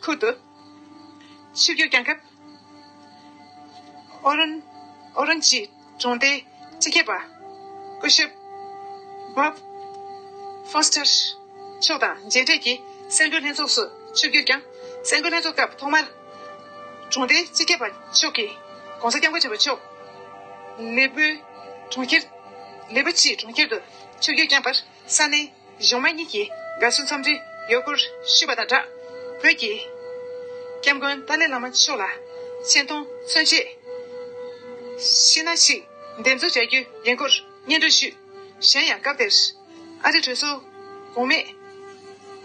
ཁུལ་དུ་ཆིབས་བསྒྱུར་བསྐྱངས་སྐབས། ཨོ་རོན་ཨོ་རོན་ཅི་གྲོང་སྡེའི་སྤྱི་ཁྱབ་པ་སྐུ་ཞབས་བྷབ་ཧྥོ་སི་ཊར་མཆོག་དང་མཇལ་འཕྲད་ཀྱིས་གསར་འགོད་ལྷན་ཚོགས་སུ་ཆིབས་བསྒྱུར་བསྐྱངས། གསར་འགོད་ལྷན་ཚོགས་སྐབས་ཐོག་མར་གྲོང་སྡེའི་སྤྱི་ཁྱབ་པ་མཆོག་གིས་༸གོང་ས་༸སྐྱབས་མགོན་ཆེན་པོ་མཆོག་ལི་པོའི་གྲོང་ཁྱེར་ལི་པོ་ཆི་གྲོང་ཁྱེར་དུ་ཆིབས་བསྒྱུར་བསྐྱངས་པར་ས་གནས་གཞུང་མང་གཉིས་ཀྱིས་དགའ་བསུ་འཚམས་འདྲི་ཡོད་སྐོར་ཞུས་པ་དང་སྦྲགས། བོད་ཀྱི་སྐྱབས་མགོན་ཏཱ་ལའི་བླ་མ་མཆོག་ལ་ཆེ་མཐོང་མཚོན་ཆེད་ཤི་ན་ཞིག་འདེབས་འཛུགས་བྱ་རྒྱུ་ཡིན་སྐོར་སྙན་སྒྲོན་ཞུས། གཞན་ཡང་སྐབས་དེར་ཨ་རིའི་གྲོས་ཚོགས་གོང་མས་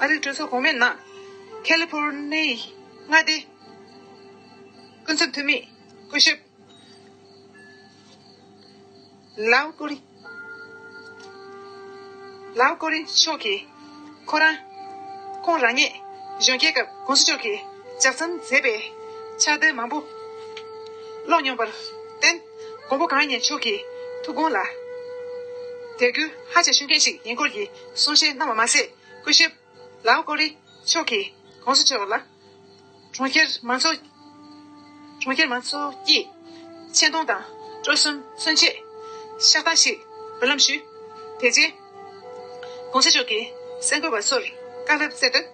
ཨ་རིའི་གྲོས་ཚོགས་གོང་མའི་ནང་ཁ་ལི་ཕོར་ནི་ཡའི་མངའ་སྡེའི་སྐུ་ཚབ་འཐུས་མི་སྐུ་ཞབས་ལའོ་ཀོ་རི། ལའོ་ཀོ་རི་མཆོག་གིས་ཁོ་རང་ཁོང་རང་ཉིད་གཞོན་སྐྱེས་སྐབས་༸གོང་ས་མཆོག་གིས་ལྗགས་རྩོམ་མཛད་པའི་ཕྱག་དེབ་མང་པོ་ཀློག་མྱོང་པར་བརྟེན། མགོན་པོ་གང་ཉིད་མཆོག་གི་ཐུགས་དགོངས་ལ་དད་གུས་ཧ་ཅང་ཞུ་མཁན་ཞིག་ཡིན་སྐོར་གྱི་གསུང་བཤད་གནང་བ་མ་ཟད། སྐུ་ཞབས་ལའོ་ཀོ་རི་མཆོག་གིས་༸གོང་ས་མཆོག་ལ་གྲོང་ཁྱེར་མང་ཚོགས། གྲོང་ཁྱེར་མང་ཚོགས་ཀྱི་ཆེ་མཐོང་དང་སྤྲོ་སེམས་མཚོན་ཆེད་ཕྱག་རྟགས་ཤིག་འབུལ་ལམ་ཞུས། དེ་རྗེས་༸གོང་ས་མཆོག་གིས་གསར་འགོད་པ་ཚོར་བཀའ་སློབ་སྩལ་དོན།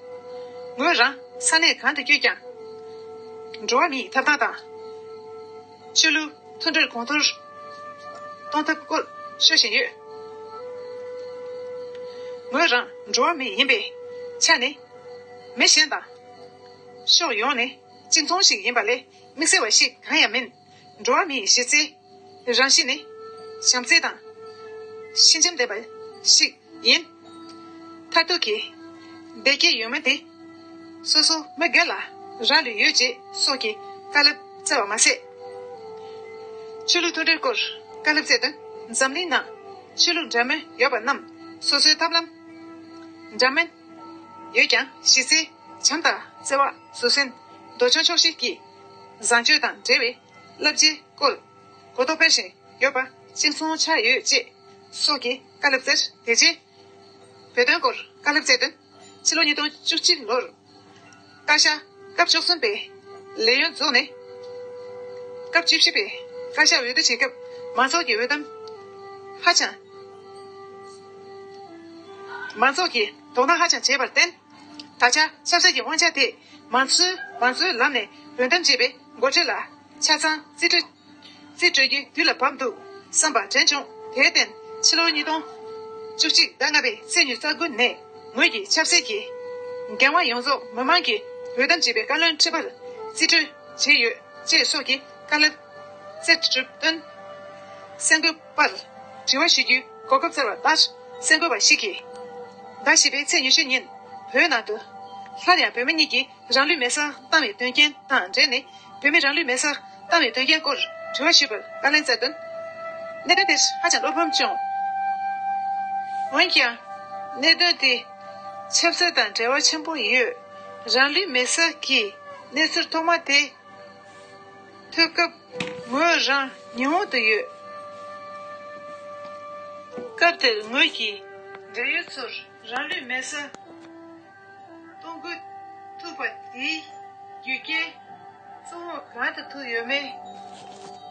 ངོས་རང་ས་གནས་གང་དུ་བསྐྱོད་ཀྱང་། འགྲོ་བ་མིའི་ཐོབ་ཐང་དང་། ཆོས་ལུགས་མཐུན་སྒྲིལ་གོང་མཐོར་གཏོང་ཐབས་སྐོར་ཤོད་བཞིན་ཡོད། ངོས་རང་འགྲོ་བ་མི་ཡིན་པའི་ཆ་ནས། མི་གཞན་དང་ཕྱོགས་ཡོངས་ནས་ གཅིག་མཚུངས་ཤིག་ཡིན་པ་ལས་དམིགས་བསལ་བ་ཞིག་གང་ཡང་མིན། འགྲོ་བ་མི་ཡི་གཞི་རྩའི་རང་གཤིས་ནི་བྱམས་བརྩེ་དང་ཞི་འཇམ་ལྡན་པ་ཞིག་ཡིན། མཐར་ཐུག་གི་བདེ་སྐྱིད་ཡོད་མེད་དེ་སོ་སོ་མི་སྒེར་ལ་རག་ལས་ཡོད་ཅེས་སོགས་ཀྱི་བཀའ་སློབ་སྩལ་བ་མ་ཟད། ཆོས་ལུགས་མཐུན་སྒྲིལ་སྐོར་བཀའ་སློབ་སྩལ་དོན། འཛམ་གླིང་ནང་ཆོས་ལུགས་འདྲ་མིན་ཡོད་པ་རྣམས་སོ་སོའི་ཐབས་ལམ་འདྲ་མིན་ཡོད་ཀྱང་། གཞི་རྩའི་བྱམས་དང་བརྩེ་བ། བཟོད་བསྲན། འདོད་ཆུང་ཆོག་ཤེས་ཀྱི་བཟང་སྤྱོད་དང་འབྲེལ་བའི་བསླབ་བྱའི་སྐོར་གོ་རྟོགས་སྤེལ་བཞིན་ཡོད་པ་གཅིག་མཚུངས་ཆགས་ཡོད་ཅེས་སོགས་ཀྱི་བཀའ་སློབ་སྩལ། དེ་རྗེས་བོད་དོན་སྐོར་བཀའ་སློབ་སྩལ་དོན། ཕྱི་ལོ་ཉིས་སྟོང་བཅུ་གཅིག་ལོར་བཀའ་ཤག་སྐབས་བཅུ་གསུམ་པའི་ལས་ཡུན་རྫོགས་ནས། སྐབས་བཅུ་བཞི་པའི་བཀའ་ཤག་འོས་བསྡུ་བྱེད་སྐབས་མང་ཚོགས་ཀྱི་འོས་འདེམས་ཧ་ཅང་། མང་ཚོགས་ཀྱིས་དོ་སྣང་ཧ་ཅང་བྱས་པར་བརྟེན། ད་ཆ་ཆབ་སྲིད་ཀྱི་དབང་ཆ་དེ་མང་གཙོའི་མང་གཙོའི་ལམ་ནས་འོས་འདེམས་བྱས་པའི་འགོ་ཁྲིད་ལ་ཆ་ཚང་རྩིས་སྤྲོད། རྩིས་སྤྲོད་རྒྱུའི་དུས་ལ་བབ་འདུག་བསམ་པ་དྲན་བྱུང་། དེར་བརྟེན་ཕྱི་ལོ་ཉིས་སྟོང་བཅུ་གཅིག་ཟླ་ལྔ་པའི་ཚེས་ཉི་ཤུ་རྩ་དགུ་ནས་ངོས་ཀྱིས་ཆབ་སྲིད་ཀྱི་འགན་དབང་ཡོངས་རྫོགས་མི་མང་གིས་འོས་འདེམས་བྱས་པའི་བཀའ་བློན་ཁྲི་པར་རྩིས་སྤྲོད་བྱས་ཡོད་ཅེས་སོགས་ཀྱི་བཀའ་སློབ་སྩལ་གྲུབ་བསྟུན། གསར་འགོད་པར་དྲི་བ་ཞུ་རྒྱུའི་གོ་སྐབས་སྩལ་བ་ལྟར། གསར་འགོད་པ་ཞིག་གིས་ཟླ་བཞི་པའི་ཚེས་ཉི་ཤུ་ཉིན་བོད་ནང་དུ་སླར་ཡང་བོད་མི་གཉིས་ཀྱིས་རང་ལུས་མེར་སྲེག་བཏང་བའི་དོན་རྐྱེན་དང་འབྲེལ་ནས། བོད་མི་རང་ལུས་མེར་སྲེག་བཏང་བའི་དོན་རྐྱེན་སྐོར་དྲི་བ་ཞུས་པར་བཀའ་ལན་སྩལ་དོན། གནད་དོན་དེ་ཧ་ཅང་བློ་ཕམ་བྱུང་། འོན་ཀྱང་། གནད་དོན་དེ་ཆབ་སྲིད་དང་འབྲེལ་བ་ཆེན་པོ་ཡོད། རང་ལུས་མེར་སྲེག་གི་གནས་ཚུལ་ཐོག་མ་དེ་ཐོས་སྐབས་ངོས་རང་ཉི་འོང་དུ་ཡོད། སྐབས་དེར་ངོས་ཀྱིས་འབྲེལ་ཡོད་ཚོར་རང་ལུས་མེར་སྲེག་གཏོང་དགོས་ཐུག་པ་དེའི་རྒྱུ་རྐྱེན་གཙོ་བོ་གང་དུ་ཐུག་ཡོད་མེད་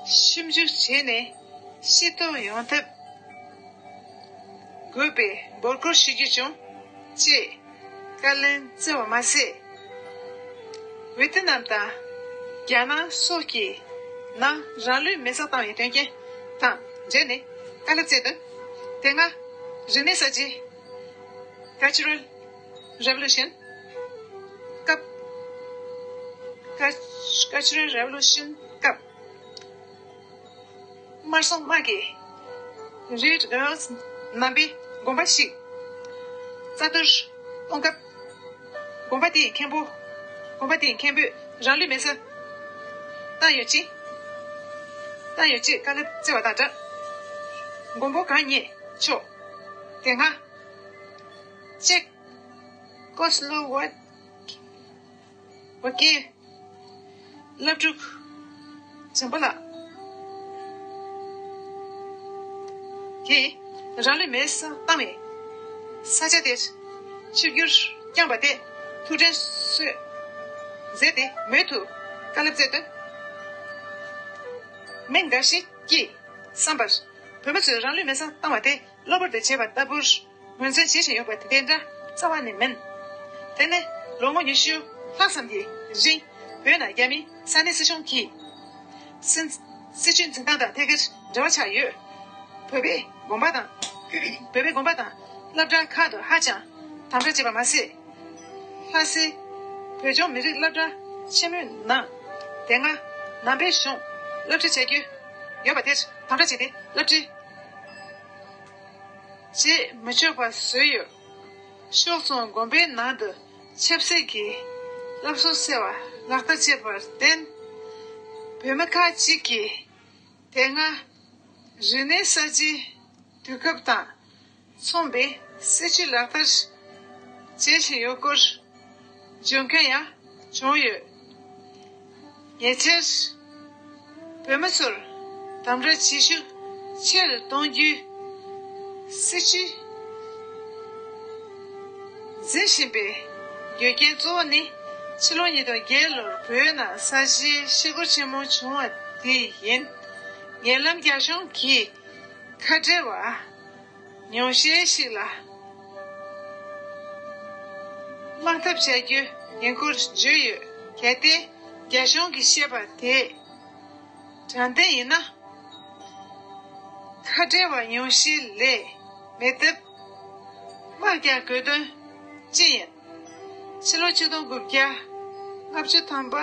ཞིབ་འཇུག་བྱས་ནས་ཤེས་རྟོགས་ཡོང་ཐབས་དགོས་པའི་འབོད་སྐུལ་ཞུ་རྒྱུ་བྱུང་ཅེས་བཀའ་ལན་སྩལ་བ་མ་ཟད། ཝེ་ཏི་ནམ་དང་རྒྱ་ནག་སོགས་ཀྱི་ནང་རང་ལུས་མེར་སྲེག་བཏང་བའི་དོན་རྐྱེན་དང་འབྲེལ་ནས་བཀའ་སློབ་སྩལ་དོན། དེ་སྔ་རིག་གནས་གསར་བརྗེ། Cultural Revolution སྐབས། Cul- Cultural Revolution སྐབས། དམར་སྲུང་དམག་གིས་Red Guards ནང་པའི་དགོན་པ་ཞིག་རྩ་གཏོར་གཏོང་སྐབས། དགོན་པ་དེའི་མཁན་པོ། དགོན་པ་དེའི་མཁན་པོས་རང་ལུས་མེར་སྲེག་བཏང་ཡོད་ཅེས། བཏང་ཡོད་ཅེས་བཀའ་སློབ་སྩལ་བ་དང་སྦྲགས། མགོན་པོ་གང་ཉིད་མཆོག་དེ་སྔ་ཅེཀ་ཀོ་སི་ལོ་ཝ་ཀི། སློབ་ཕྲུག་འཇམ་པོ་ལགས་ཀྱིས་རང་ལུས་མེར་སྲེག་བཏང་བའི་ས་ཆ་དེར་ཆིབས་བསྒྱུར་བསྐྱངས་པ་དེ་ཐུགས་དྲན་གསོས་མཛད་དེ་མོས་མཐུན་བཀའ་སློབ་སྩལ་དོན། མི་འགའ་ཞིག་གིས་བསམ་པར། བོད་མི་ཚོས་རང་ལུས་མེར་སྲེག་བཏང་བ་དེ་གློ་བུར་དུ་བྱས་པ་ལྟ་བུར་ངོས་འཛིན་བྱེད་བཞིན་ཡོད་པ་དེ་འདྲ་རྩ་བ་ནས་མིན། དེ་ནི་ལོ་ངོ་ཉི་ཤུ་ལྷག་ཙམ་གྱི་རིང་བོད་ནང་རྒྱ་མིའི་ས་གནས་སྲིད་གཞུང་གིས་སྲིད་སྲིད་བྱུས་འཛིན་སྟངས་དང་ཐད་ཀར་འབྲེལ་བ་ཆགས་ཡོད། བོད་པའི་དགོན་པ་དང་། བོད་པའི་དགོན་པ་དང་སློབ་གྲྭ་ཁག་ཏུ་ཧ་ཅང་དམ་དྲག་བྱས་པ་མ་ཟད། ལྷ་སའི་བོད་ལྗོངས་མི་རིགས་སློབ་གྲྭ་ཆེན་མོའི་ནང་དེ་སྔ་ནང་པའི་གཞུང་སློབ་ཁྲིད་བྱ་རྒྱུ་ཡོད་པ་དེར་དམ་དྲག་བྱས་ཏེ་སློབ་ཁྲིད་བྱེད་མི་ཆོག་པ་བཟོས་ཡོད། ཤོག་ཙུང་དགོན་པའི་ནང་དུ་ཆབ་སྲིད་ཀྱི་སློབ་གསོ་ཟེར་བ་ལག་བསྟར་བྱས་པར་བརྟེན། བོད་མི་ཁག་ཅིག་གིས་དེ་སྔ་རིག་གནས་གསར་བརྗེའི་དུས་སྐབས་དང་མཚུངས་པའི་སྲིད་བྱུས་ལག་བསྟར་བྱེད་བཞིན་ཡོད་སྐོར་བརྗོད་མཁན་ཡང་བྱུང་ཡོད། ཉེ་ཆར་བོད་མི་ཚོར་དམ་དྲག་བྱེད་ཤུགས་ཆེ་རུ་གཏོང་རྒྱུའི་སྲིད་བྱུས་འཛིན་བཞིན་པའི་རྒྱུ་རྐྱེན་གཙོ་བོ་ནི། ཕྱི་ལོ་ཉིས་སྟོང་བརྒྱད་ལོར་བོད་ནང་ས་ཆའི་ཤི་སྒོ་ཆེན་མོ་བྱུང་བ་དེ་ཡིན། ཉེ་ལམ་རྒྱ་གཞུང་གིས་ཁ་བྲལ་བ་ཉུང་ཤས་ཤིག་ལ་དམག་འཐབ་བྱ་རྒྱུ་ཡིན་སྐོར་བརྗོད་ཡོད། གལ་ཏེ་རྒྱ་གཞུང་གིས་བཤད་པ་དེ་དྲང་བདེན་ཡིན་ན། ཁ་བྲལ་བ་ཉུང་ཤས་ལས་མེད་སྟབས། དམག་རྒྱག་དགོས་དོན་ཅི་ཡིན། ཕྱི་ལོ་ཆིག་སྟོང་དགུ་བརྒྱ་ལྔ་བཅུ་ཐམ་པ་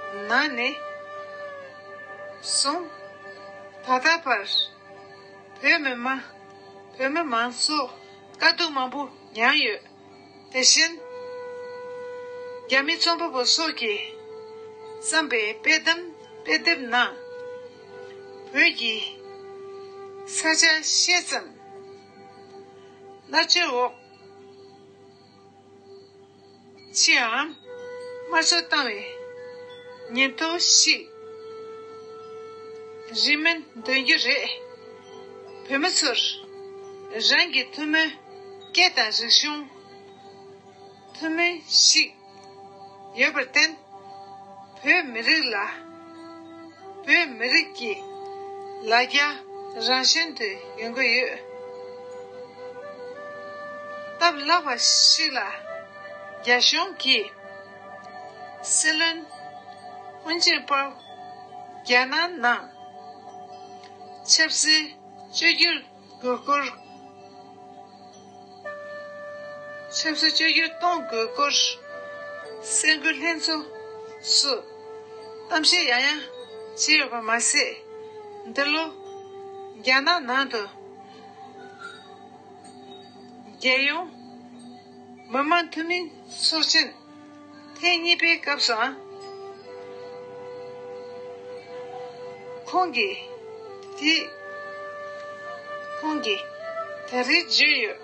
ནང་ནས་བཟུང་ད་ལྟ་བར་བོད་མི་མང་བོད་མི་མང་ཚོགས་དཀའ་སྡུག་མང་པོ་མྱངས་ཡོད། དེ་བཞིན་རྒྱ་མི་རྩོམ་པ་པོ་སོགས་ཀྱིས་བརྩམས་པའི་དཔེ་གཏམ་དཔེ་དེབ་ནང་བོད་ཀྱི་ས་ཆ་ཤེས་ཙམ་མནར་གཅོད་འོག་ཕྱིའམ་དམར་གསོད་བཏང་བའི་ཉིན་ཐོ་ཞིག་རིན་མེད་འདོན་རྒྱུ་རེད། བོད་མི་ཚོར་རང་གི་ཐུན་མོང་སྐད་དང་རིག་གཞུང་ཐུན་མོང་ཞིག་ཡོད་པར་བརྟེན། བོད་མི་རིགས་ལ་བོད་མི་རིགས་ཀྱི་ལ་རྒྱ་རང་བཞིན་དུ་ཡོང་གི་ཡོད། སྟབས་ལེགས་པ་ཞིག་ལ་རྒྱ་གཞུང་གིས་སྲིད་བློན་ཧུན་ཅིན་པའོ་རྒྱ་ནག་ནང་ཆབ་སྲིད་བཅོས་བསྒྱུར་དགོས་སྐོར། ཆབ་སྲིད་བཅོས་བསྒྱུར་གཏོང་དགོས་སྐོར་གསར་འགོད་ལྷན་ཚོགས་སུ་གཏམ་བཤད་ཡང་ཡང་བྱས་ཡོད་པ་མ་ཟད། འདི་ལོ་རྒྱ་ནག་ནང་དུ་རྒྱལ་ཡོངས་མི་དམངས་འཐུས་མི་ཚོགས་ཆེན་ཐེངས་གཉིས་པའི་སྐབས་སུའང་ཁོང་གིས་དེ་ཁོང་གིས་ད་རེས་བརྗོད་ཡོད།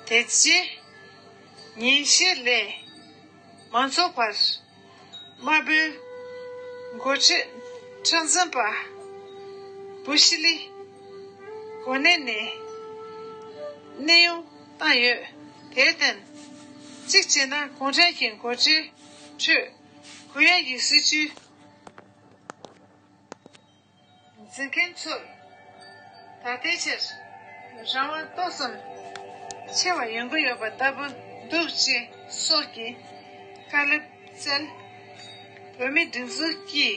དེ་རྗེས་ཉིན་ཤས་ལས་མ་འགོར་བར་དམར་པོའི་འགོ་ཁྲིད་ཁྲིམས་འཛིན་པ་བུ་ཤི་ལི་གོ་གནས་ནས་གནས་དབྱུང་བཏང་ཡོད། དེར་བརྟེན་གཅིག་བྱས་ན་གུང་ཁྲན་གྱི་འགོ་ཁྲིད་ཁྲོད་གུ་ཡངས་ཀྱི་སྲིད་བྱུས་འཛིན་མཁན་ཚོར་ད་ལྟའི་ཆར་རང་དབང་ཏོག་ཙམ་ཆེ་བ་ཡོང་གི་ཡོད་པ་ལྟ་བུ་འདུག་ཅེས་སོགས་ཀྱི་བཀའ་སློབ་སྩལ། བོད་མིའི་སྒྲིག་འཛུགས་ཀྱི་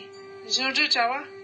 གཞུང་འབྲེལ་དྲ་བ།